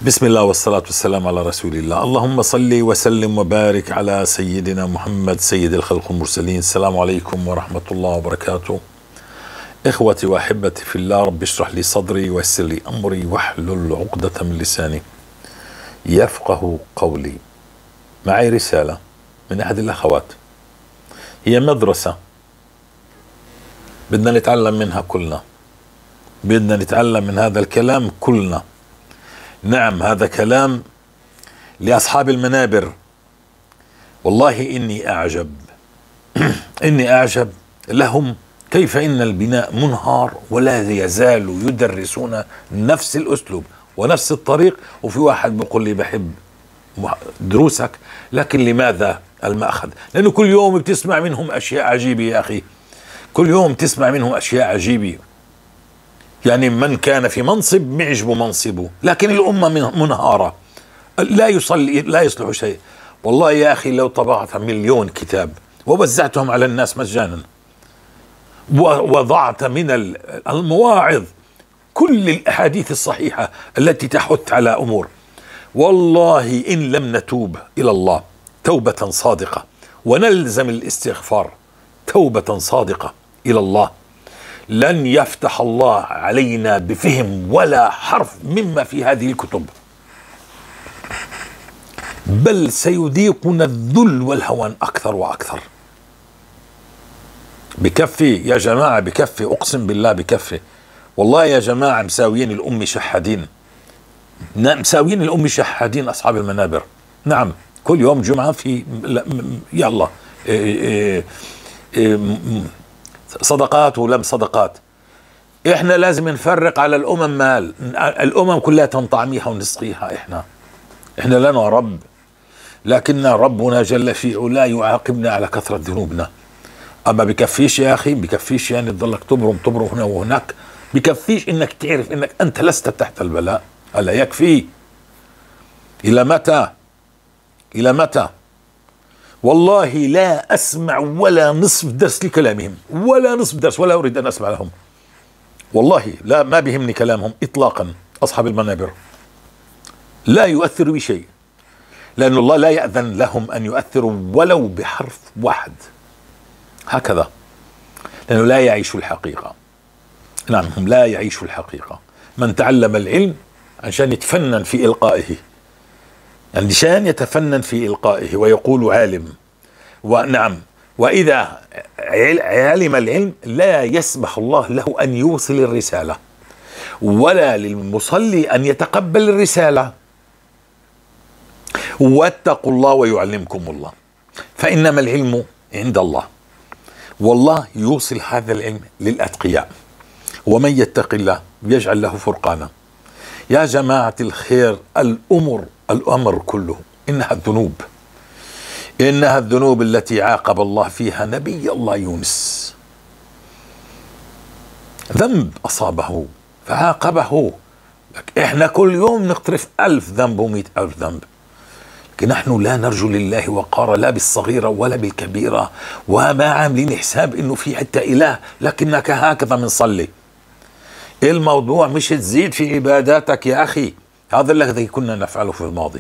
بسم الله والصلاة والسلام على رسول الله. اللهم صل وسلم وبارك على سيدنا محمد سيد الخلق المرسلين. السلام عليكم ورحمة الله وبركاته. إخوتي وأحبتي في الله، رب اشرح لي صدري ويسر لي أمري واحلل عقدة من لساني يفقه قولي. معي رسالة من أحد الأخوات، هي مدرسة بدنا نتعلم منها كلنا، بدنا نتعلم من هذا الكلام كلنا. نعم، هذا كلام لأصحاب المنابر. والله إني أعجب إني أعجب لهم كيف إن البناء منهار ولا يزالوا يدرسون نفس الأسلوب ونفس الطريق. وفي واحد بيقول لي بحب دروسك، لكن لماذا المأخذ؟ لأنه كل يوم بتسمع منهم أشياء عجيبة يا أخي، كل يوم تسمع منهم أشياء عجيبة. يعني من كان في منصب معجبه منصبه، لكن الأمة منهارة، لا يصلي لا يصلح شيء. والله يا أخي لو طبعت 1,000,000 كتاب ووزعتهم على الناس مجانا، ووضعت من المواعظ كل الأحاديث الصحيحة التي تحث على أمور، والله إن لم نتوب إلى الله توبة صادقة ونلزم الاستغفار توبة صادقة إلى الله، لن يفتح الله علينا بفهم ولا حرف مما في هذه الكتب، بل سيذيقنا الذل والهوان أكثر وأكثر. بكفي يا جماعة، بكفي، أقسم بالله بكفي. والله يا جماعة مساويين الأم شحادين، مساويين الأم شحادين أصحاب المنابر. نعم، كل يوم جمعة في يلا صدقات ولم صدقات. احنا لازم نفرق على الامم مال، الامم كلها تنطعميها ونسقيها. احنا لنا رب، لكن ربنا جل في علاه يعاقبنا على كثرة ذنوبنا. اما بكفيش يا اخي، بكفيش يعني تضلك تبرم تبرم هنا وهناك، بكفيش انك تعرف انك انت لست تحت البلاء. الا يكفي؟ الى متى؟ الى متى؟ والله لا أسمع ولا نصف درس لكلامهم، ولا نصف درس، ولا أريد أن أسمع لهم. والله لا، ما بيهمني كلامهم إطلاقا. أصحاب المنابر لا يؤثر بشيء، لأن الله لا يأذن لهم أن يؤثروا ولو بحرف واحد هكذا، لأنه لا يعيشوا الحقيقة. نعم، هم لا يعيشوا الحقيقة. من تعلم العلم عشان يتفنن في إلقائه، عشان يتفنن في إلقائه ويقول عالم، ونعم، وإذا علم العلم لا يسمح الله له أن يوصل الرسالة، ولا للمصلي أن يتقبل الرسالة. واتقوا الله ويعلمكم الله، فإنما العلم عند الله، والله يوصل هذا العلم للأتقياء، ومن يتق الله يجعل له فرقانا. يا جماعة الخير، الأمر كله إنها الذنوب، إنها الذنوب التي عاقب الله فيها نبي الله يونس. ذنب أصابه فعاقبه. إحنا كل يوم نقترف 1000 ذنب و100,000 ذنب، لكن نحن لا نرجو لله وقارا، لا بالصغيرة ولا بالكبيرة، وما عاملين حساب إنه في حتى إله، لكنك هكذا منصلي. الموضوع مش تزيد في عباداتك يا أخي، هذا الذي كنا نفعله في الماضي.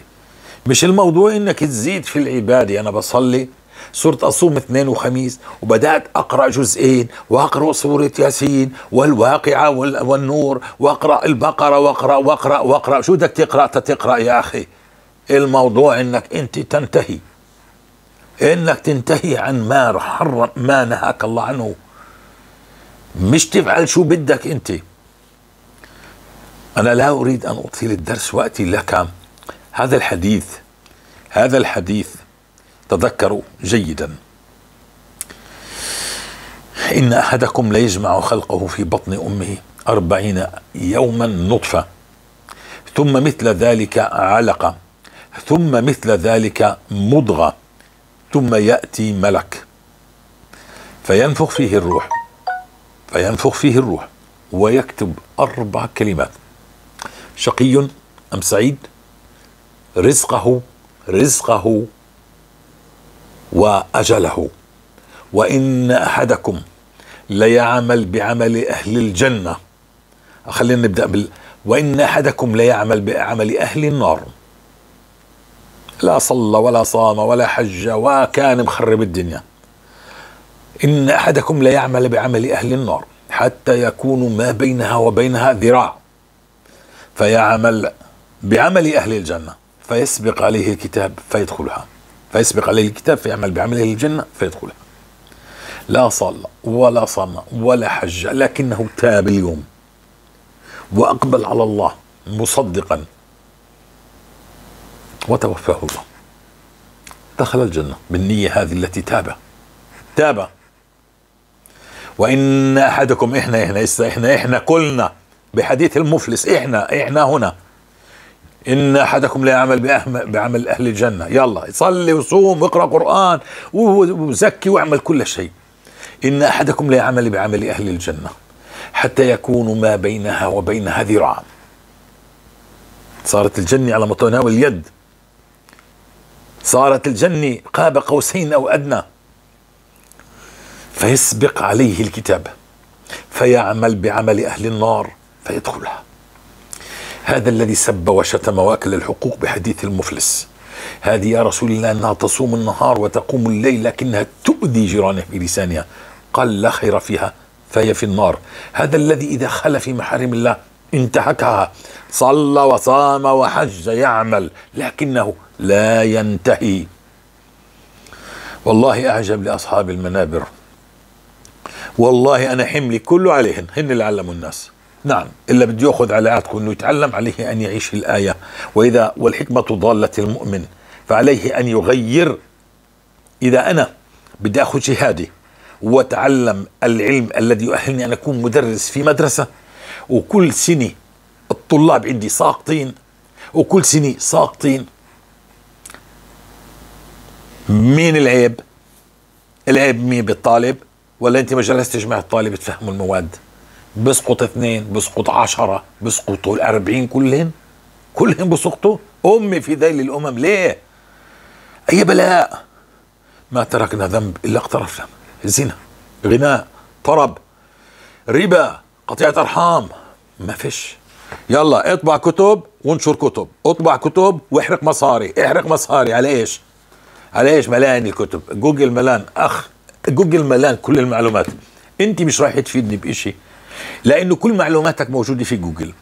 مش الموضوع انك تزيد في العبادة. انا بصلي، صرت اصوم 2 وخميس، وبدأت اقرأ جزئين، واقرأ سورة ياسين والواقعة والنور، واقرأ البقرة، واقرأ واقرأ واقرأ. شو بدك تقرأ؟ تقرأ يا اخي. الموضوع انك انت تنتهي، انك تنتهي عن ما حرم، ما نهاك الله عنه، مش تفعل شو بدك انت. أنا لا أريد أن أطيل الدرس وأتي لك هذا الحديث. هذا الحديث تذكروا جيدا. إن أحدكم ليجمع خلقه في بطن أمه 40 يوما نطفة، ثم مثل ذلك علقة، ثم مثل ذلك مضغة، ثم يأتي ملك فينفخ فيه الروح، فينفخ فيه الروح ويكتب 4 كلمات: شقي أم سعيد، رزقه رزقه وأجله. وإن أحدكم ليعمل بعمل أهل الجنة. خلينا نبدأ وإن أحدكم ليعمل بعمل أهل النار، لا صلى ولا صام ولا حج وكان مخرب الدنيا. إن أحدكم ليعمل بعمل أهل النار حتى يكون ما بينها وبينها ذراع، فيعمل بعمل أهل الجنة فيسبق عليه الكتاب فيدخلها، فيسبق عليه الكتاب فيعمل بعمل أهل الجنة فيدخلها. لا صلى ولا صام ولا حج، لكنه تاب اليوم وأقبل على الله مصدقا وتوفاه الله، دخل الجنة بالنية هذه التي تاب. تاب. وإن أحدكم، إحنا إحنا إحنا إحنا كلنا بحديث المفلس، إحنا هنا، إن أحدكم لا يعمل بعمل أهل الجنة، يلا صلي وصوم واقرأ قرآن وزكي واعمل كل شيء. إن أحدكم لا يعمل بعمل أهل الجنة حتى يكون ما بينها وبينها ذراع. صارت الجنة على متناول اليد، صارت الجنة قاب قوسين أو أدنى، فيسبق عليه الكتاب فيعمل بعمل أهل النار فيدخلها. هذا الذي سب وشتم وأكل الحقوق بحديث المفلس. هذه يا رسول الله أنها تصوم النهار وتقوم الليل لكنها تؤذي جيرانها بلسانها، قال لا خير فيها فهي في النار. هذا الذي إذا خل في محارم الله انتهكها، صلى وصام وحج يعمل لكنه لا ينتهي. والله أعجب لأصحاب المنابر، والله أنا حملي كله عليهن، هن اللي علموا الناس. نعم، إلا بده يأخذ على عاتقه أنه يتعلم، عليه أن يعيش الآية، وإذا والحكمة ضالة المؤمن فعليه أن يغير. إذا أنا بدي أخذ شهادة وأتعلم العلم الذي يؤهلني أن أكون مدرس في مدرسة، وكل سنة الطلاب عندي ساقطين، وكل سنة ساقطين، مين العيب؟ العيب مين؟ بالطالب؟ ولا أنت ما جلستش مع الطالب تفهموا المواد؟ بسقط 2، بسقط 10، بسقطوا 40، كلهن كلهن بسقطوا. أمي في ذيل الأمم ليه؟ أي بلاء؟ ما تركنا ذنب إلا اقترفنا، زنا، غناء، طرب، ربا، قطيعة أرحام، ما فيش. يلا اطبع كتب وانشر كتب، اطبع كتب واحرق مصاري، احرق مصاري على ايش؟ على ايش؟ ملان الكتب، جوجل ملان، اخ جوجل ملان كل المعلومات. انت مش رايح تفيدني بإشي لانه كل معلوماتك موجودة في جوجل.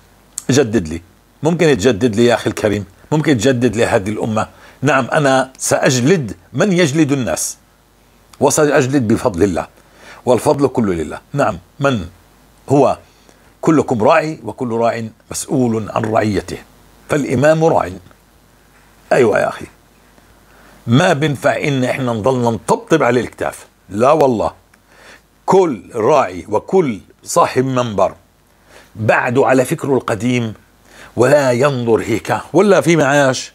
جدد لي، ممكن تجدد لي يا اخي الكريم، ممكن تجدد لي هذه الامة. نعم انا ساجلد من يجلد الناس، وساجلد بفضل الله، والفضل كله لله. نعم، من هو؟ كلكم راعي وكل راع مسؤول عن رعيته، فالإمام راع. أيوة يا أخي، ما بنفع إن إحنا نضلنا نطبطب على الكتاف، لا والله. كل راعي وكل صاحب منبر بعده على فكره القديم ولا ينظر هيك، ولا في معاش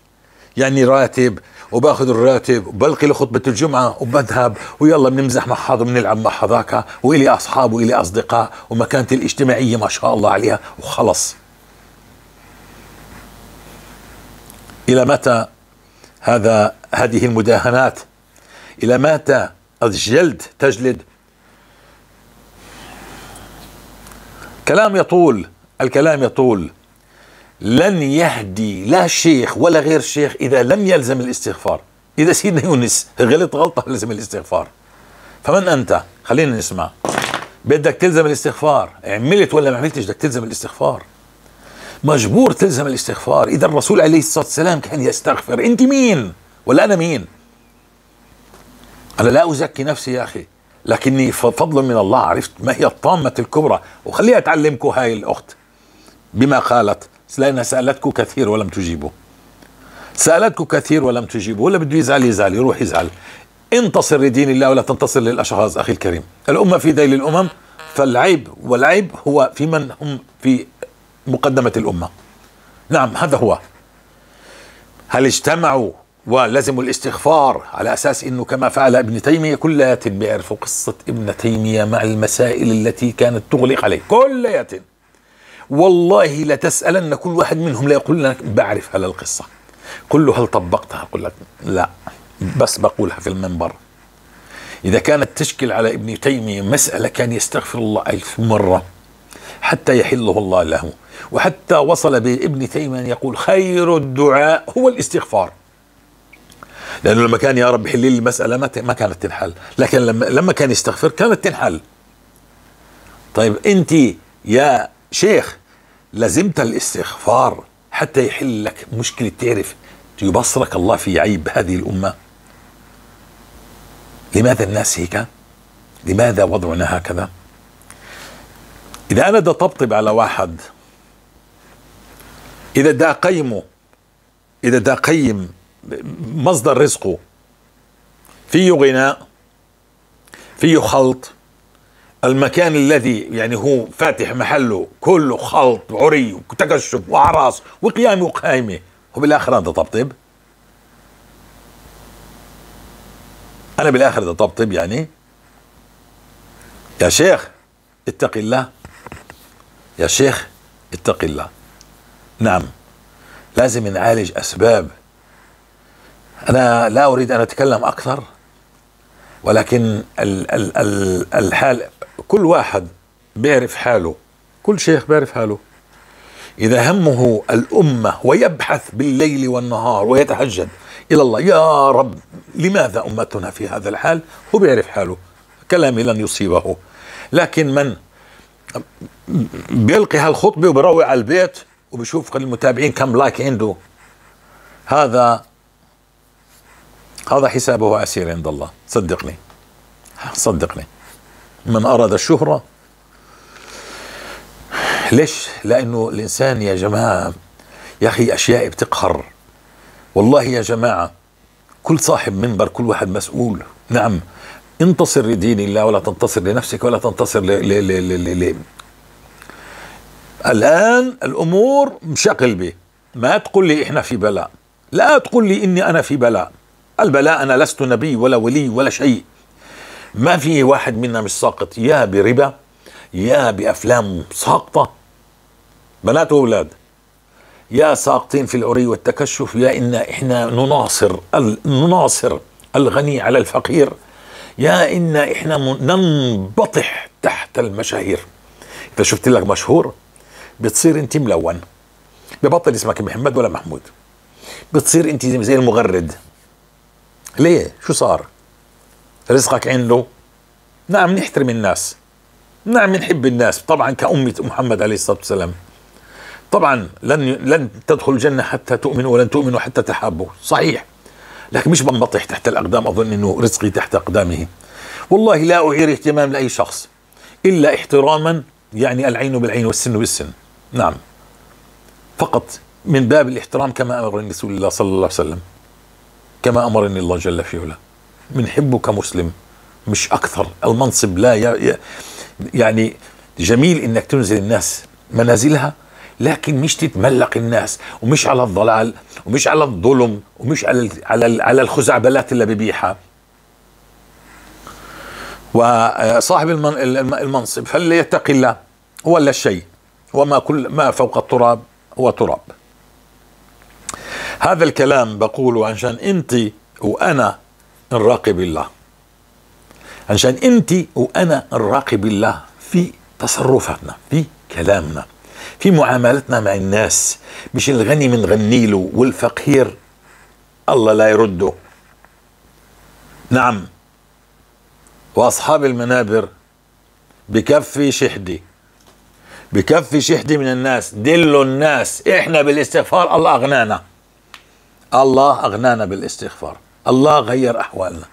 يعني راتب وباخذ الراتب وبلقي لخطبة الجمعة وبذهب ويلا بنمزح مع هذا وبنلعب مع هذاك، وإلي أصحاب وإلي أصدقاء ومكانتي الاجتماعية ما شاء الله عليها وخلص. إلى متى هذا هذه المداهنات؟ إلى متى الجلد تجلد؟ كلام يطول، الكلام يطول. لن يهدي لا شيخ ولا غير شيخ إذا لم يلزم الاستغفار. إذا سيدنا يونس غلط غلطة لزم الاستغفار، فمن أنت؟ خلينا نسمع. بدك تلزم الاستغفار، عملت ولا ما عملتش بدك تلزم الاستغفار، مجبور تلزم الاستغفار. إذا الرسول عليه الصلاة والسلام كان يستغفر، أنت مين ولا أنا مين؟ أنا لا أزكي نفسي يا أخي، لكني فضل من الله عرفت ما هي الطامة الكبرى. وخليها تعلمكم هاي الأخت بما قالت، لأنها سألتكم كثير ولم تجيبوا، سألتكم كثير ولم تجيبوا. ولا بده يزعل يزعل، يروح يزعل. انتصر لدين الله ولا تنتصر للأشخاص أخي الكريم. الأمة في ذيل الأمم، فالعيب والعيب هو في من هم في مقدمة الأمة. نعم هذا هو. هل اجتمعوا ولزموا الاستغفار على أساس أنه كما فعل ابن تيمية؟ كليات بيعرفوا قصة ابن تيمية مع المسائل التي كانت تغلق عليه، كليات. والله لتسألن كل واحد منهم لا يقول لك بعرف هذا القصة. قل له هل طبقتها؟ قل لك لا، بس بقولها في المنبر. إذا كانت تشكل على ابن تيمية مسألة كان يستغفر الله 1000 مرة حتى يحله الله له. وحتى وصل بابن تيمية يقول خير الدعاء هو الاستغفار، لأنه لما كان يا رب حل لي المسألة ما كانت تنحل، لكن لما كان يستغفر كانت تنحل. طيب أنت يا شيخ لزمت الاستغفار حتى يحل لك مشكلة، تعرف يبصرك الله في عيب هذه الأمة. لماذا الناس هيك؟ لماذا وضعنا هكذا؟ إذا أنا بدي أطبطب على واحد، إذا دا قيمه، إذا دا قيم مصدر رزقه فيه غناء، فيه خلط، المكان الذي يعني هو فاتح محله كله خلط عري وتكشف وأعراس وقيامة وقايمة، وبالآخر أنا طبطب، أنا بالآخر بدي أطبطب يعني. يا شيخ اتق الله، يا شيخ اتق الله. نعم لازم نعالج أسباب. أنا لا أريد أن أتكلم أكثر، ولكن الحال كل واحد بيعرف حاله، كل شيخ بيعرف حاله. إذا همه الأمة ويبحث بالليل والنهار ويتهجد إلى الله، يا رب لماذا أمتنا في هذا الحال، هو بيعرف حاله، كلامي لن يصيبه. لكن من بيلقي هالخطبة وبروع على البيت وبشوف المتابعين كم لايك عنده، هذا حسابه عسير عند الله، صدقني صدقني. من أراد الشهرة، ليش؟ لأنه الإنسان يا جماعة يا أخي أشياء بتقهر والله يا جماعة. كل صاحب منبر، كل واحد مسؤول. نعم انتصر لدين الله ولا تنتصر لنفسك ولا تنتصر ل الآن الأمور مشقلبة. ما تقول لي إحنا في بلاء، لا تقول لي إني أنا في بلاء. البلاء أنا لست نبي ولا ولي ولا شيء. ما في واحد منا مش ساقط، يا بربا يا بأفلام ساقطة بنات وأولاد، يا ساقطين في العري والتكشف، يا إن إحنا نناصر الغني على الفقير، يا إن إحنا ننبطح تحت المشاهير. إذا شفت لك مشهور بتصير أنت ملون، ببطل اسمك محمد ولا محمود، بتصير أنت زي المغرد. ليه؟ شو صار؟ رزقك عنده. نعم نحترم الناس، نعم نحب الناس طبعا كأمة محمد عليه الصلاة والسلام. طبعا لن تدخل الجنة حتى تؤمنوا ولن تؤمنوا حتى تحابوا، صحيح، لكن مش بنبطح تحت الأقدام، أظن أنه رزقي تحت أقدامه. والله لا أعير اهتمام لأي شخص إلا احتراما، يعني العين بالعين والسن بالسن. نعم فقط من باب الاحترام، كما أمرني رسول الله صلى الله عليه وسلم، كما أمرني الله جل في علاه. بنحبه كمسلم مش أكثر. المنصب لا يعني جميل إنك تنزل الناس منازلها، لكن مش تتملق الناس، ومش على الضلال، ومش على الظلم، ومش على الخزعبلات اللي ببيعها. وصاحب المنصب فليتق الله ولا شيء، وما كل ما فوق التراب هو تراب. هذا الكلام بقوله عشان انت وانا نراقب الله، عشان انت وانا نراقب الله في تصرفاتنا، في كلامنا، في معاملتنا مع الناس. مش الغني منغني له والفقير الله لا يرده. نعم واصحاب المنابر بكفي شحدي، بكفي شحدي من الناس، دلوا الناس. احنا بالاستغفار الله اغنانا، الله اغنانا بالاستغفار، الله غير احوالنا.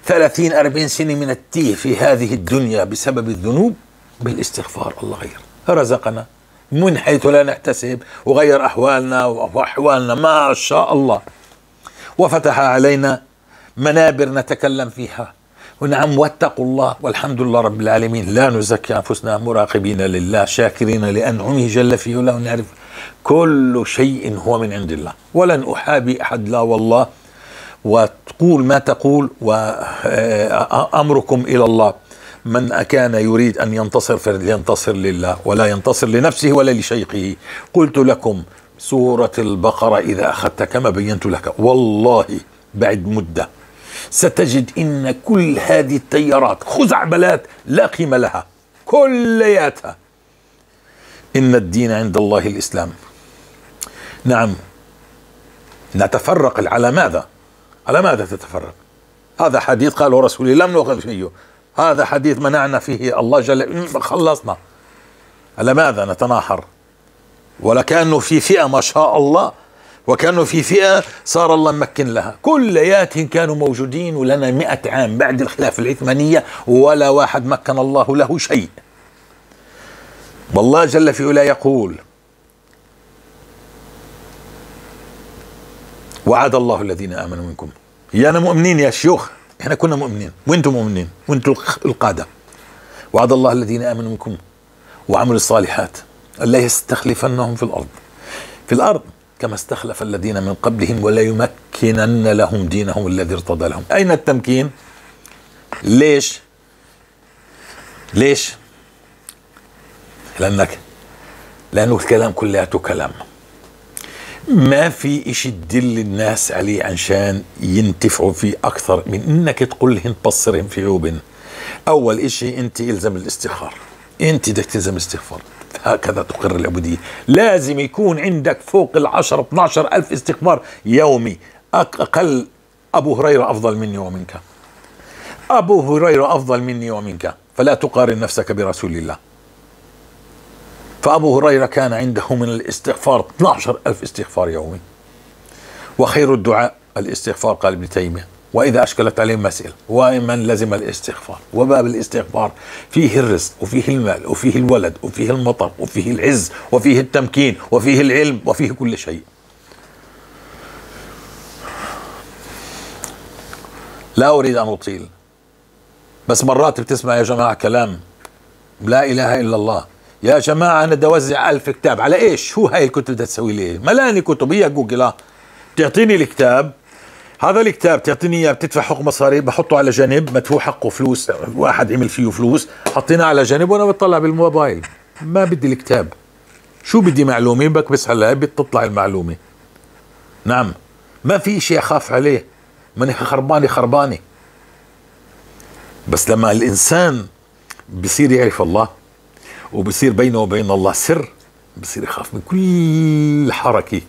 30-40 سنة من التيه في هذه الدنيا بسبب الذنوب، بالاستغفار الله غير، رزقنا من حيث لا نحتسب، وغير احوالنا واحوالنا ما شاء الله، وفتح علينا منابر نتكلم فيها. ونعم واتقوا الله والحمد لله رب العالمين. لا نزكي انفسنا، مراقبين لله، شاكرين لانعمه جل في علاه، ونعرف كل شيء هو من عند الله، ولن احابي احد لا والله. وتقول ما تقول وامركم الى الله. من كان يريد ان ينتصر فلينتصر لله، ولا ينتصر لنفسه ولا لشيخه. قلت لكم سورة البقرة اذا اخذت كما بينت لك، والله بعد مدة ستجد إن كل هذه التيارات خزعبلات لا قيمة لها كلياتها. إن الدين عند الله الإسلام. نعم، نتفرق على ماذا؟ على ماذا تتفرق؟ هذا حديث قاله رسول الله لم نؤخذ فيه، هذا حديث منعنا فيه الله جل، خلصنا. على ماذا نتناحر؟ ولكأنه في فئة ما شاء الله، وكانوا في فئة صار الله ممكن لها، كلياتهم كانوا موجودين ولنا 100 عام بعد الخلافة العثمانية ولا واحد مكن الله له شيء. والله جل في علاه يقول: وعد الله الذين آمنوا منكم. يا أنا مؤمنين يا شيوخ، احنا كنا مؤمنين وانتم مؤمنين وانتم القادة. وعد الله الذين آمنوا منكم وعملوا الصالحات ألا يستخلفنهم في الأرض، في الأرض كما استخلف الذين من قبلهم ولا يمكنن لهم دينهم الذي ارتضى لهم. أين التمكين؟ ليش؟ ليش؟ لأنه الكلام كلياته كلام، ما في اشي تدل الناس عليه عشان ينتفعوا فيه أكثر من إنك تقول لهم تبصرهم في عيوبهم. أول اشي أنت إلزم الاستغفار، أنت بدك تلزم الاستغفار، هكذا تقر العبودية. لازم يكون عندك فوق 10 12 ألف استغفار يومي أقل. أبو هريرة أفضل مني ومنك، أبو هريرة أفضل مني ومنك، فلا تقارن نفسك برسول الله. فأبو هريرة كان عنده من الاستغفار 12 ألف استغفار يومي. وخير الدعاء الاستغفار، قال ابن تيمية. وإذا أشكلت عليهم مسألة ومن لزم الاستغفار. وباب الاستغفار فيه الرزق وفيه المال وفيه الولد وفيه المطر وفيه العز وفيه التمكين وفيه العلم وفيه كل شيء. لا أريد أن أطيل، بس مرات بتسمع يا جماعة كلام لا إله إلا الله. يا جماعة أنا بدي أوزع 1000 كتاب، على إيش؟ شو هاي الكتب بدها تسوي لي؟ ملاني كتب، هي جوجل تعطيني الكتاب، هذا الكتاب تعطيني اياه، بتدفع حق مصاري، بحطه على جنب، مدفوع حقه فلوس، واحد عمل فيه فلوس، حطيناه على جنب وانا بطلع بالموبايل، ما بدي الكتاب. شو بدي معلومة؟ بكبس على بتطلع المعلومة. نعم، ما في شيء اخاف عليه، ماني خربانة خربانة. بس لما الانسان بصير يعرف الله وبصير بينه وبين الله سر، بصير يخاف من كل حركة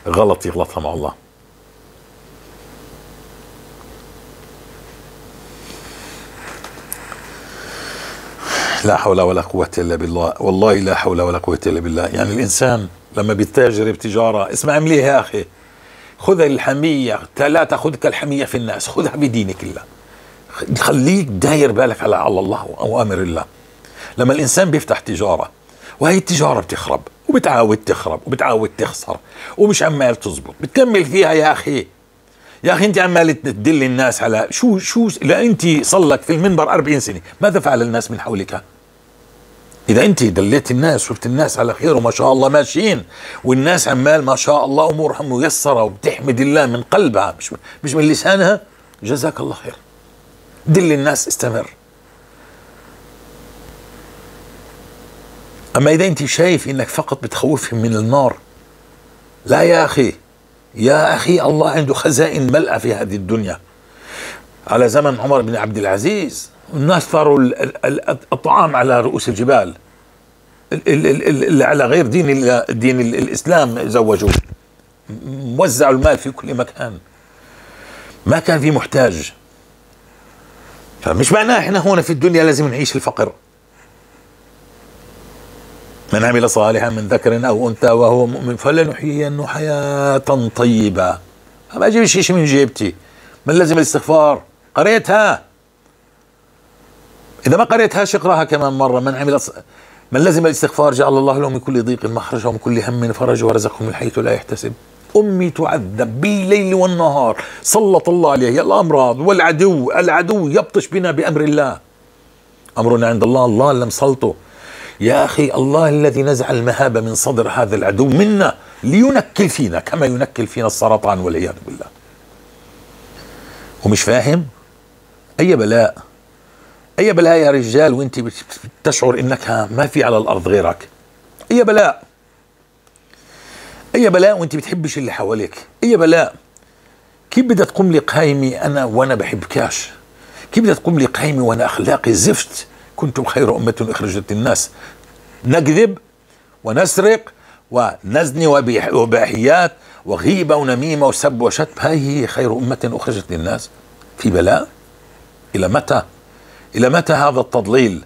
غلط يغلطها مع الله. لا حول ولا قوة إلا بالله، والله لا حول ولا قوة إلا بالله. يعني الإنسان لما بيتاجر بتجارة، اسمع عملية يا أخي، خذ الحمية، لا تأخذك الحمية في الناس، خذها بدينك الله، خليك داير بالك على الله وأوامر الله. لما الإنسان بيفتح تجارة وهي التجارة بتخرب وبتعاود تخرب وبتعاود تخسر ومش عمال تزبط، بتكمل فيها يا أخي. يا أخي أنت عمال تدل الناس على شو لا أنت صلك في المنبر 40 سنة، ماذا فعل الناس من حولك؟ إذا أنت دليت الناس، شفت الناس على خير وما شاء الله ماشيين، والناس عمال ما شاء الله أمورهم ميسرة وبتحمد الله من قلبها مش من لسانها، جزاك الله خير. دل الناس، استمر. أما إذا أنت شايف إنك فقط بتخوفهم من النار، لا يا أخي، يا أخي الله عنده خزائن ملأ في هذه الدنيا. على زمن عمر بن عبد العزيز الناس صاروا الطعام على رؤوس الجبال، اللي على غير دين الإسلام زوجوه، وزعوا المال في كل مكان، ما كان في محتاج. فمش معناه احنا هون في الدنيا لازم نعيش الفقر. من عمل صالحا من ذكر أو أنثى وهو مؤمن فلنحيينه حياة طيبة. ما أجيب شيء من جيبتي، من لازم الاستغفار. قريتها، إذا ما قريتهاش اقراها كمان مرة. من لزم الاستغفار جعل الله له من كل ضيق مخرجا ومن كل هم فرجا ورزقه من حيث لا يحتسب. أمي تعذب بالليل والنهار، سلط الله عليها الأمراض والعدو، العدو يبطش بنا بأمر الله، أمرنا عند الله، الله اللي مسلطه. يا أخي الله الذي نزع المهابة من صدر هذا العدو منا لينكل فينا كما ينكل فينا السرطان والعياذ بالله. ومش فاهم أي بلاء، أي بلاء يا رجال وانت بتشعر إنك ما في على الأرض غيرك. أي بلاء، أي بلاء وانت بتحبش اللي حواليك. أي بلاء، كيف بدها تقوم لي قايمة أنا وأنا بحبكاش؟ كيف بدها تقوم لي قايمة وأنا أخلاقي زفت؟ كنتم خير أمة أخرجت للناس. نكذب ونسرق ونزني وباحيات وغيبة ونميمة وسب وشتم. هاي هي خير أمة أخرجت للناس في بلاء. إلى متى؟ إلى متى هذا التضليل؟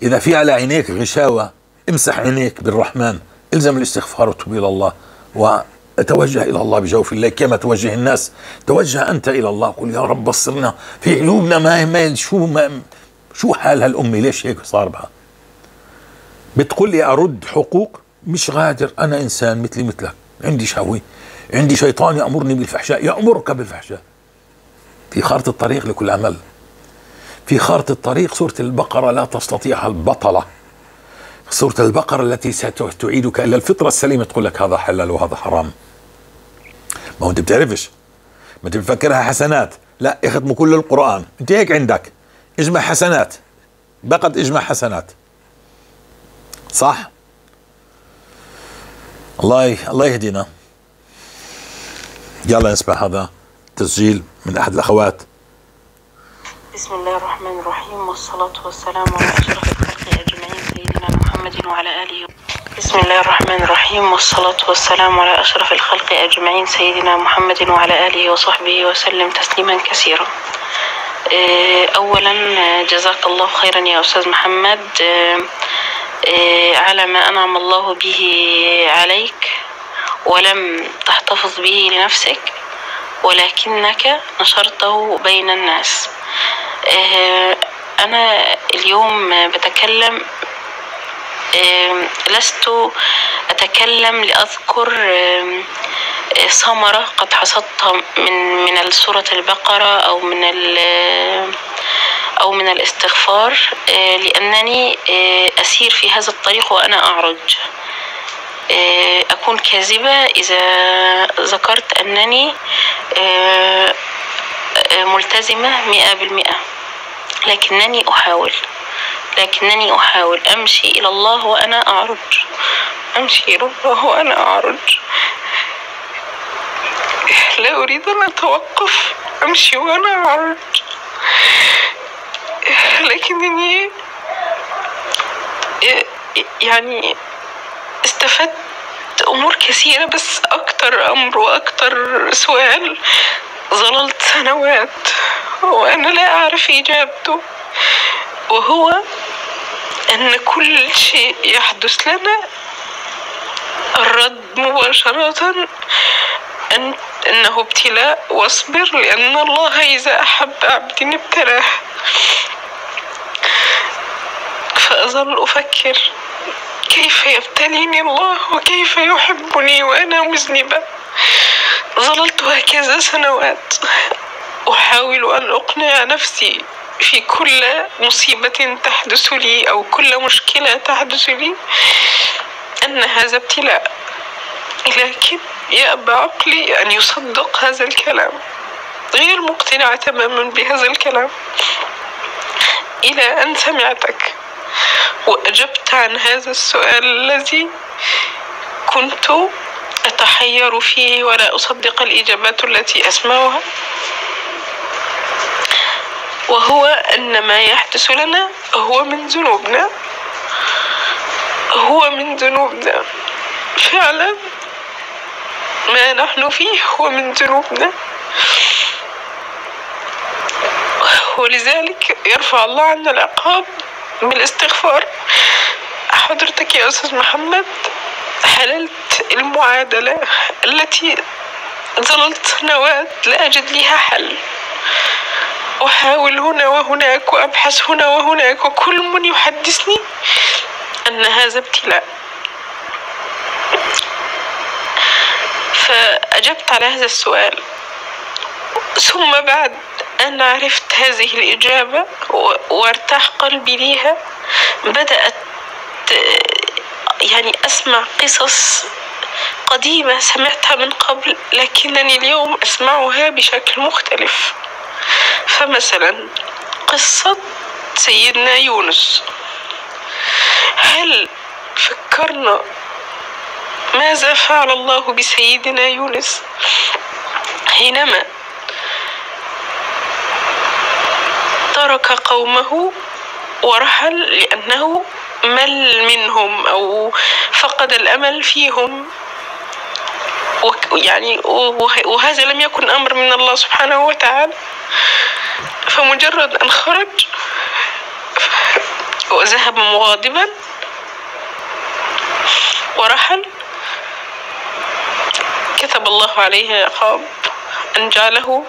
إذا في على عينيك غشاوة امسح عينيك بالرحمن، الزم الاستغفار وتوب إلى الله، وتوجه إلى الله بجوف الليل كما توجه الناس. توجه أنت إلى الله، قل يا رب بصرنا في عيوبنا، ما شو حال هالأمة، ليش هيك صار بها؟ بتقول لي أرد حقوق؟ مش غادر، أنا إنسان مثلي مثلك، عندي شهوة، عندي شيطان يأمرني بالفحشاء، يأمرك بالفحشاء. في خارطة الطريق لكل عمل، في خارطة الطريق سورة البقرة لا تستطيعها البطلة. سورة البقرة التي ستعيدك إلى الفطرة السليمة، تقول لك هذا حلال وهذا حرام. ما هو أنت بتعرفش، ما أنت بتفكرها حسنات، لا اختموا كل القرآن، أنت هيك عندك اجمع حسنات، بقت اجمع حسنات، صح؟ الله يهدينا. يلا نسمع هذا تسجيل من أحد الأخوات. بسم الله الرحمن الرحيم، والصلاة والسلام على أشرف الخلق أجمعين سيدنا محمد وعلى آله. بسم الله الرحمن الرحيم، والصلاة والسلام على أشرف الخلق أجمعين سيدنا محمد وعلى آله وصحبه وسلم تسليما كثيرا. أولا جزاك الله خيرا يا أستاذ محمد على ما أنعم الله به عليك ولم تحتفظ به لنفسك، ولكنك نشرته بين الناس. أنا اليوم بتكلم، لست أتكلم لأذكر ثمرة قد حصدتها من سورة البقرة أو من الاستغفار، لأنني أسير في هذا الطريق وأنا أعرج. أكون كاذبة إذا ذكرت أنني ملتزمة 100%، لكنني أحاول أمشي إلى الله وأنا أعرج، أمشي إلى الله وأنا أعرج، لا أريد أن أتوقف، أمشي وأنا أعرج. لكنني يعني استفدت أمور كثيرة، بس أكتر أمر وأكتر سؤال ظللت سنوات وأنا لا أعرف إجابته، وهو أن كل شيء يحدث لنا الرد مباشرة أنه ابتلاء، واصبر لأن الله إذا أحب عبد ابتلاه. فأظل أفكر كيف يبتليني الله وكيف يحبني وأنا مذنبة. ظللت هكذا سنوات أحاول أن أقنع نفسي في كل مصيبة تحدث لي أو كل مشكلة تحدث لي أن هذا ابتلاء، لكن يأبى عقلي أن يصدق هذا الكلام، غير مقتنعة تماما بهذا الكلام، إلى أن سمعتك وأجبت عن هذا السؤال الذي كنت أتحير فيه ولا أصدق الإجابات التي أسمعها، وهو أن ما يحدث لنا هو من ذنوبنا، هو من ذنوبنا فعلا، ما نحن فيه هو من ذنوبنا، ولذلك يرفع الله عنا العقاب بالاستغفار. حضرتك يا أستاذ محمد حللت المعادلة التي ظللت سنوات لا أجد لها حل، أحاول هنا وهناك وأبحث هنا وهناك، وكل من يحدثني أن هذا ابتلاء. فأجبت على هذا السؤال، ثم بعد أن عرفت هذه الإجابة وارتاح قلبي ليها، بدأت يعني أسمع قصص قديمة سمعتها من قبل، لكنني اليوم أسمعها بشكل مختلف. فمثلا قصة سيدنا يونس، هل فكرنا ماذا فعل الله بسيدنا يونس حينما ترك قومه ورحل لأنه مل منهم أو فقد الأمل فيهم، يعني وهذا لم يكن أمر من الله سبحانه وتعالى. فمجرد أن خرج وذهب مغاضبا ورحل، كتب الله عليه عقاب أن جعله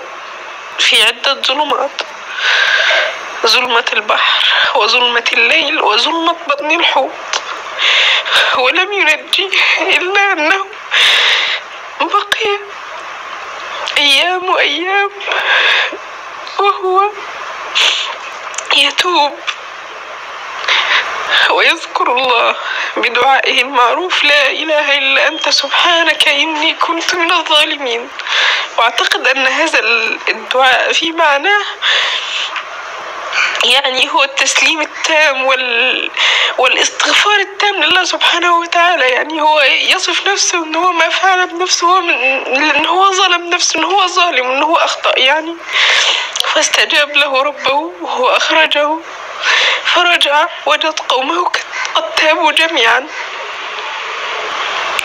في عدة ظلمات: ظلمة البحر وظلمة الليل وظلمة بطن الحوت، ولم ينجيه إلا أنه بقي أيام وأيام وهو يتوب ويذكر الله بدعائه المعروف: لا إله إلا أنت سبحانك إني كنت من الظالمين. وأعتقد أن هذا الدعاء في معناه يعني هو التسليم التام والاستغفار التام لله سبحانه وتعالى. يعني هو يصف نفسه أنه هو ما فعل بنفسه، هو أنه هو ظلم نفسه، أنه هو ظالم، أنه هو أخطأ يعني. فاستجاب له ربه وأخرجه، فرجع وجد قومه قد تابوا جميعا،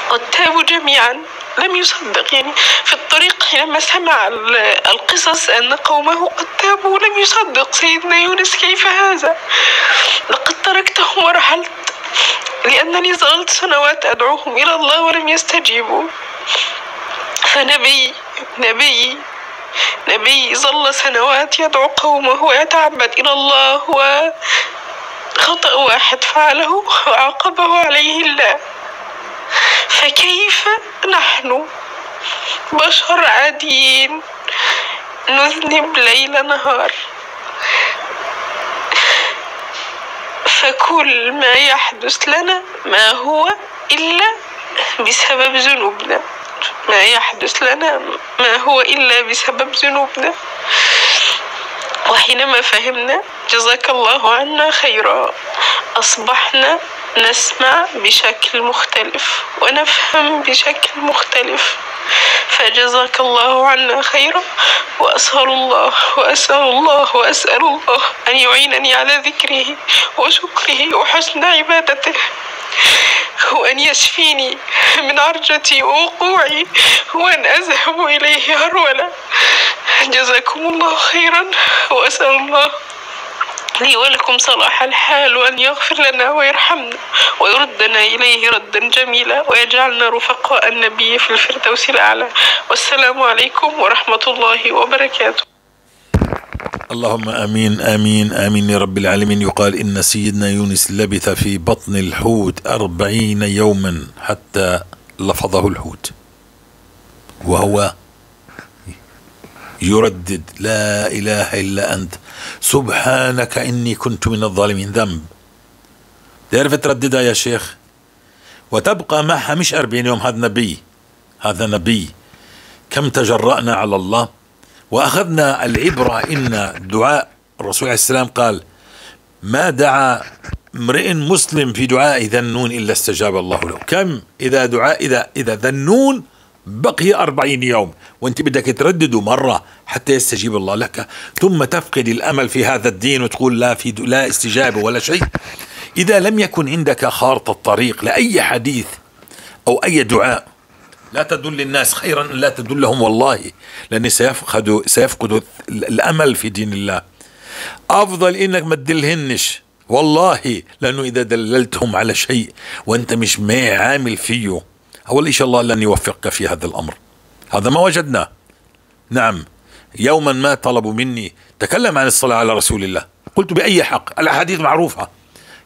قد تابوا جميعا. لم يصدق يعني في الطريق حينما سمع القصص أن قومه قد تابوا لم يصدق سيدنا يونس: كيف هذا؟ لقد تركتهم ورحلت لأنني ظللت سنوات أدعوهم إلى الله ولم يستجيبوا. فنبي نبي نبي ظل سنوات يدعو قومه ويتعبد إلى الله، وخطأ واحد فعله وعاقبه عليه الله. فكيف نحن بشر عاديين نذنب ليل نهار؟ فكل ما يحدث لنا ما هو إلا بسبب ذنوبنا، ما يحدث لنا ما هو إلا بسبب ذنوبنا. وحينما فهمنا جزاك الله عنا خيرا أصبحنا نسمع بشكل مختلف ونفهم بشكل مختلف. فجزاك الله عنا خيرا، وأسأل الله وأسأل الله وأسأل الله أن يعينني على ذكره وشكره وحسن عبادته، وأن يشفيني من عرجتي ووقوعي، وأن أذهب إليه هرولة. جزاكم الله خيرا، وأسأل الله لي ولكم صلاح الحال، وأن يغفر لنا ويرحمنا ويردنا إليه ردا جميلا، ويجعلنا رفقاء النبي في الفردوس الأعلى. والسلام عليكم ورحمة الله وبركاته. اللهم آمين آمين آمين يا رب العالمين. يقال إن سيدنا يونس لبث في بطن الحوت 40 يوما حتى لفظه الحوت، وهو يردد لا إله إلا أنت سبحانك إني كنت من الظالمين. ذنب تعرف ترددها يا شيخ وتبقى معها مش 40 يوم. هذا نبي، هذا نبي. كم تجرأنا على الله وأخذنا العبرة. إن دعاء الرسول عليه السلام قال: ما دعا امرئ مسلم في دعاء ذنون إلا استجاب الله له. كم إذا دعاء إذا ذنون بقي 40 يوم وانت بدك تردده مرة حتى يستجيب الله لك، ثم تفقد الأمل في هذا الدين وتقول لا في لا استجابة ولا شيء. إذا لم يكن عندك خارطة الطريق لأي حديث أو أي دعاء، لا تدل الناس خيرا لا تدلهم والله، لأن سيفقدوا الأمل في دين الله. أفضل إنك ما تدلهنش والله، لأنه إذا دللتهم على شيء وأنت مش ما عامل فيه، أول إن شاء الله لن يوفقك في هذا الأمر. هذا ما وجدناه. نعم، يوما ما طلبوا مني تكلم عن الصلاة على رسول الله، قلت بأي حق؟ الأحاديث معروفة،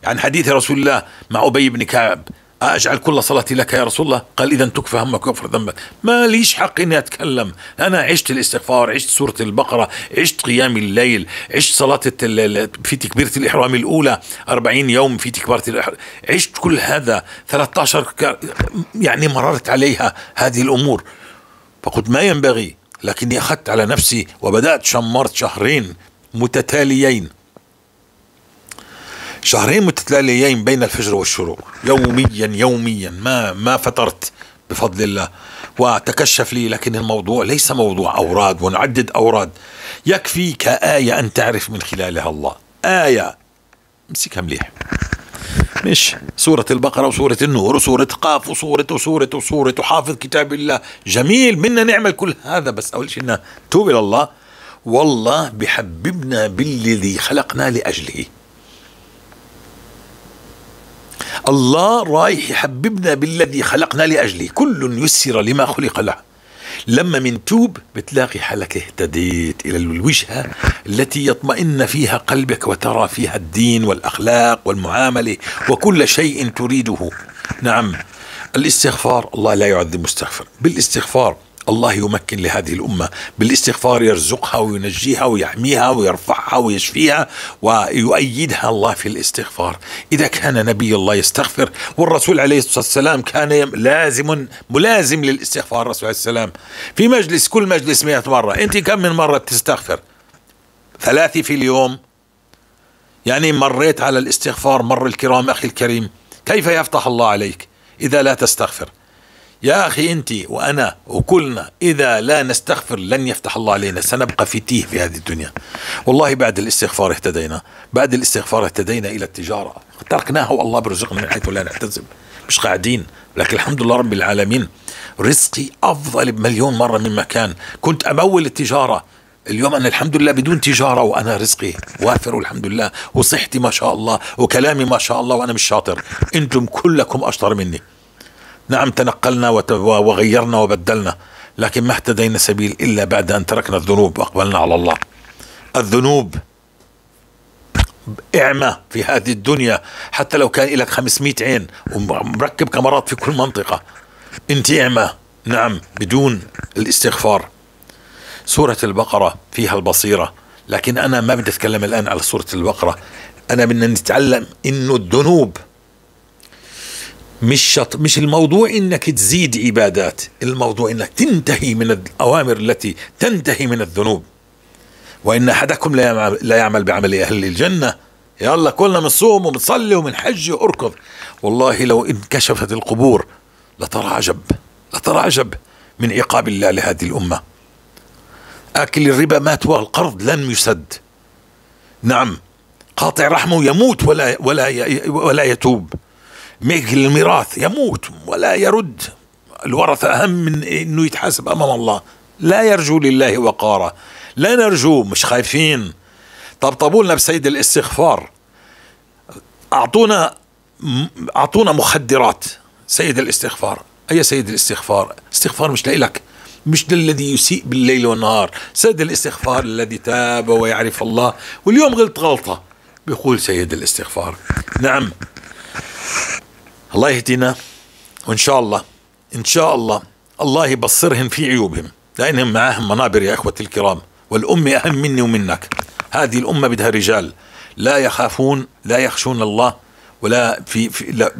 يعني حديث رسول الله مع أبي بن كعب: أجعل كل صلاتي لك يا رسول الله؟ قال إذا تكفى همك ويغفر ذنبك. ما ليش حق إني أتكلم؟ أنا عشت الاستغفار، عشت سورة البقرة، عشت قيام الليل، عشت صلاة في تكبيرة الإحرام الأولى 40 يوم في تكبيرة الإحرام، عشت كل هذا 13 يعني مررت عليها هذه الأمور. فقلت ما ينبغي، لكني أخذت على نفسي وبدأت شمرت شهرين متتاليين، شهرين متتاليين بين الفجر والشروق، يوميا يوميا، ما فترت بفضل الله، وتكشف لي. لكن الموضوع ليس موضوع أوراد ونعدد أوراد، يكفيك آية أن تعرف من خلالها الله. آية امسكها مليح. مش سورة البقرة وسورة النور وسورة قاف وسورة وسورة وسورة وحافظ كتاب الله. جميل، منا نعمل كل هذا، بس أول شيء نتوب إلى الله. والله بحببنا بالذي خلقنا لأجله. الله رايح يحببنا بالذي خلقنا لأجله. كل يسر لما خلق له. لما منتوب بتلاقي حالك اهتديت إلى الوجهة التي يطمئن فيها قلبك وترى فيها الدين والأخلاق والمعاملة وكل شيء تريده. نعم، الاستغفار الله لا يعذب مستغفر. بالاستغفار الله يمكن لهذه الأمة، بالاستغفار يرزقها وينجيها ويحميها ويرفعها ويشفيها ويؤيدها الله في الاستغفار. إذا كان نبي الله يستغفر، والرسول عليه الصلاة والسلام كان لازم ملازم للاستغفار. الرسول عليه السلام في مجلس، كل مجلس 100 مرة. أنت كم من مرة تستغفر؟ 3 في اليوم. يعني مريت على الاستغفار مر الكرام. أخي الكريم، كيف يفتح الله عليك إذا لا تستغفر؟ يا أخي أنت وأنا وكلنا إذا لا نستغفر لن يفتح الله علينا، سنبقى في تيه في هذه الدنيا. والله بعد الاستغفار اهتدينا، بعد الاستغفار اهتدينا إلى التجارة، تركناها والله برزقنا من حيث لا نحتسب. مش قاعدين، لكن الحمد لله رب العالمين رزقي أفضل بمليون مرة مما كان. كنت أمول التجارة، اليوم أنا الحمد لله بدون تجارة وأنا رزقي وافر والحمد لله، وصحتي ما شاء الله وكلامي ما شاء الله، وأنا مش شاطر، أنتم كلكم أشطر مني. نعم تنقلنا وغيرنا وبدلنا، لكن ما اهتدينا سبيل إلا بعد أن تركنا الذنوب وأقبلنا على الله. الذنوب اعمى في هذه الدنيا، حتى لو كان لك 500 عين ومركب كاميرات في كل منطقة، انت اعمى. نعم، بدون الاستغفار. سورة البقرة فيها البصيرة، لكن أنا ما بدي أتكلم الآن على سورة البقرة. أنا بدنا نتعلم إنه الذنوب مش الموضوع انك تزيد عبادات، الموضوع انك تنتهي من الاوامر التي تنتهي من الذنوب. وان احدكم لا يعمل بعمل اهل الجنه. يلا كلنا بنصوم وبنصلي وبنحج واركض. والله لو انكشفت القبور لترى عجب، لترى عجب من عقاب الله لهذه الامه. اكل الربا مات والقرض لن يسد. نعم، قاطع رحمه يموت ولا ولا ولا يتوب. ميكل الميراث يموت ولا يرد. الورثة أهم من أنه يتحاسب أمام الله. لا يرجو لله وقارا، لا نرجو، مش خايفين. طبطبوا لنا بسيد الاستغفار، أعطونا مخدرات. سيد الاستغفار، أي سيد الاستغفار؟ استغفار مش لإلك، مش للذي يسيء بالليل والنهار. سيد الاستغفار الذي تاب ويعرف الله، واليوم غلط غلطة بيقول سيد الاستغفار. نعم، الله يهدينا، وإن شاء الله إن شاء الله الله يبصرهم في عيوبهم، لأنهم معاهم منابر يا إخوتي الكرام. والأمة أهم مني ومنك. هذه الأمة بدها رجال لا يخافون، لا يخشون الله، ولا في, في لا,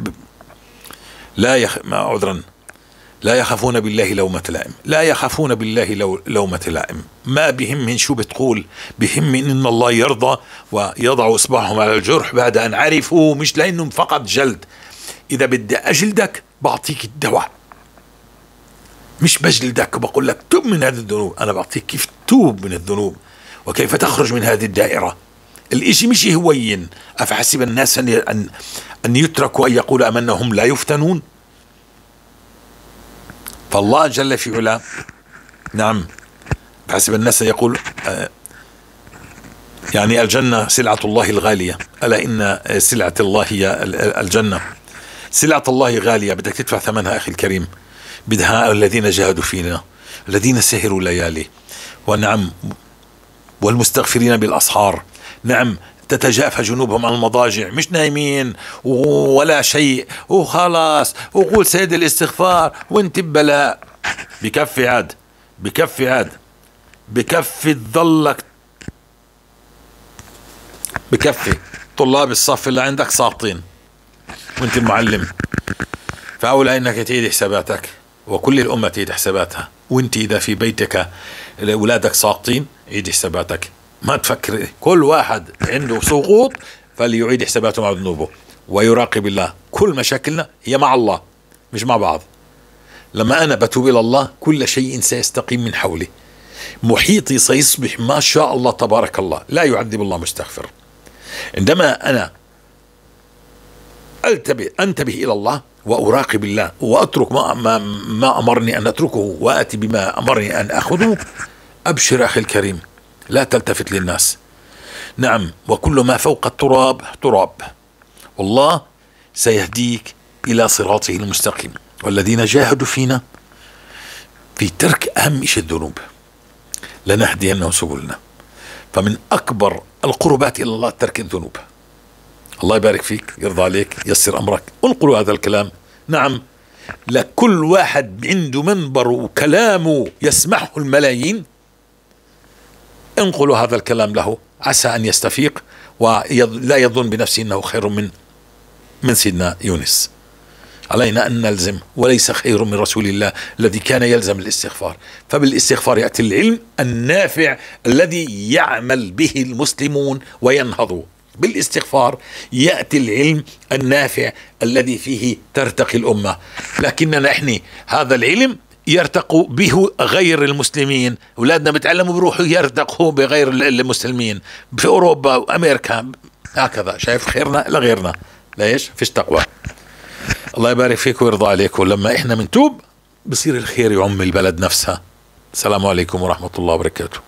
لا يخ عذرا لا يخافون بالله لومة لائم، لا يخافون بالله لومة لائم. ما بهم من شو بتقول، بهم إن الله يرضى ويضع إصبعهم على الجرح بعد أن عرفوا، مش لأنهم فقط جلد. إذا بدي أجلدك بعطيك الدواء، مش بجلدك وبقول لك توب من هذه الذنوب، أنا بعطيك كيف توب من الذنوب وكيف تخرج من هذه الدائرة. الإشي مش هوين. أفحسب الناس أن يتركوا أن يقولوا آمنا هم لا يفتنون؟ فالله جل في علاه، نعم، حسب الناس يقول يعني الجنة سلعة الله الغالية، ألا إن سلعة الله هي الجنة. سلعة الله غالية، بدك تدفع ثمنها أخي الكريم. بدها الذين جاهدوا فينا، الذين سهروا ليالي، ونعم، والمستغفرين بالأسحار. نعم، تتجافى جنوبهم عن المضاجع، مش نايمين ولا شيء وخلاص وقول سيد الاستغفار وانت ببلاء. بكفي عاد، بكفي عاد، بكفي تظلك، بكفي طلاب الصف اللي عندك ساقطين وانت المعلم، فأولى انك تعيد حساباتك، وكل الأمة تعيد حساباتها. وانت إذا في بيتك أولادك ساقطين عيد حساباتك، ما تفكر. كل واحد عنده سقوط فليعيد حساباته مع ذنوبه ويراقب الله. كل مشاكلنا هي مع الله مش مع بعض. لما أنا بتوب إلى الله كل شيء سيستقيم من حولي، محيطي سيصبح ما شاء الله تبارك الله. لا يعذب الله مستغفر. عندما أنا انتبه الى الله واراقب الله واترك ما امرني ان اتركه واتي بما امرني ان اخذه. ابشر اخي الكريم، لا تلتفت للناس. نعم، وكل ما فوق التراب تراب، والله سيهديك الى صراطه المستقيم. والذين جاهدوا فينا في ترك اهم شيء الذنوب لنهدينهم سبلنا. فمن اكبر القربات الى الله ترك الذنوب. الله يبارك فيك، يرضى عليك، يسر امرك. انقلوا هذا الكلام، نعم، لكل واحد عنده منبر وكلامه يسمعه الملايين. انقلوا هذا الكلام له، عسى ان يستفيق ولا يظن بنفسه انه خير من سيدنا يونس. علينا أن نلزم، وليس خير من رسول الله الذي كان يلزم الاستغفار. فبالاستغفار يأتي العلم النافع الذي يعمل به المسلمون وينهضوا. بالاستغفار يأتي العلم النافع الذي فيه ترتقي الأمة. لكننا نحن هذا العلم يرتقوا به غير المسلمين، أولادنا بيتعلموا بروحوا يرتقوا بغير المسلمين في أوروبا وأمريكا هكذا. شايف خيرنا لغيرنا، ليش؟ فيش تقوى. الله يبارك فيك ويرضى عليك. ولما احنا بنتوب بصير الخير يعم البلد نفسها. السلام عليكم ورحمة الله وبركاته.